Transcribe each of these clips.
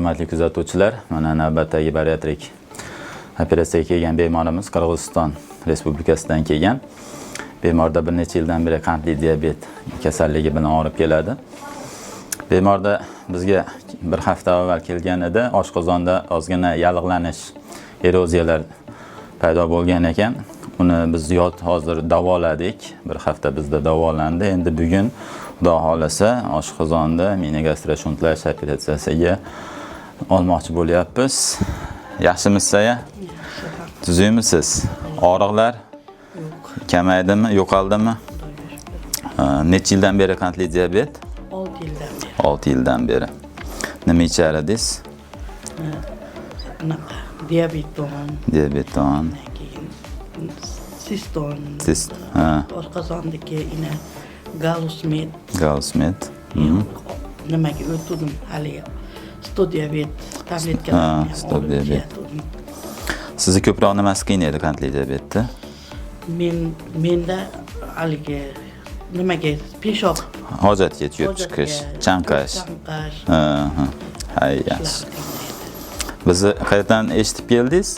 Hurmatli kuzatuvchilar, mana navbatdagi bariatrik operatsiyaga kelgan bemorimiz Qirg'iziston Respublikasidan kelgan. Bemorda bir necha yildan beri qandli diabet kasalligi bilan og'rib keladi. Bemorda bizga bir hafta avval kelganida oshqozonda ozgina yallig'lanish, eroziyalar paydo bo'lgan ekan. Uni biz yot hozir davoladik. Bir hafta bizda davolandi. Endi bugun, Xudo xohlasa, oshqozonda mini gastroshuntlash operatsiyasiga olmoqchi bo'lyapmiz. Yaxshimisiz, aya? Tuzukmisiz? Og'riqlar kamaydimi, yo'qoldimi? Necha yildan beri qandli diabet? 6 yildan beri. 6 yildan beri. Nima ichar edingiz? Anaqa diabeton, Diabeton, keyin siston, Sist, ha. oshqozondagi ina galusmet, Gausmet. Nimaga o'tdim haligi 100 diabet tabletkalarini ham 100 olib diabet. ichyotgandim. Sizni ko'proq nimasi qiynaydi qandli diabetda? Menda haligi nimaga peshob Hojatga tushib hojatga chiqish, chanqash. Chanqash. Ha, ha. Hay, yaxshi. Shular qiynaydi. Bizni qayerdan eshitib keldingiz?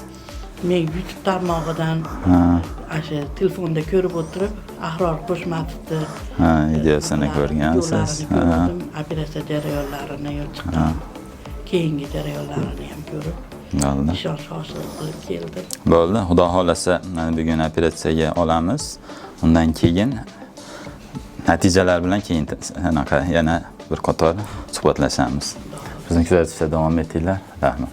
Men YouTube tarmog'idan ana shu telefonda ko'rib o'tirib, Ahror Qo'shmatovni Ha, videosini ko'rgansiz. videolarini ko'rdim, operatsiya jarayonlarini yo chiqqan keyingi jarayonlarini ham ko'rib, Bo'ldi. ishonch hosil qilib keldim. Bo'ldi. Xudo xohlasa, mana bugun operatsiyaga olamiz. Undan keyin natijalar bilan keyin anaqa yana bir qator suhbatlashamiz. Bizni kuzatishda davom etinglar. Rahmat.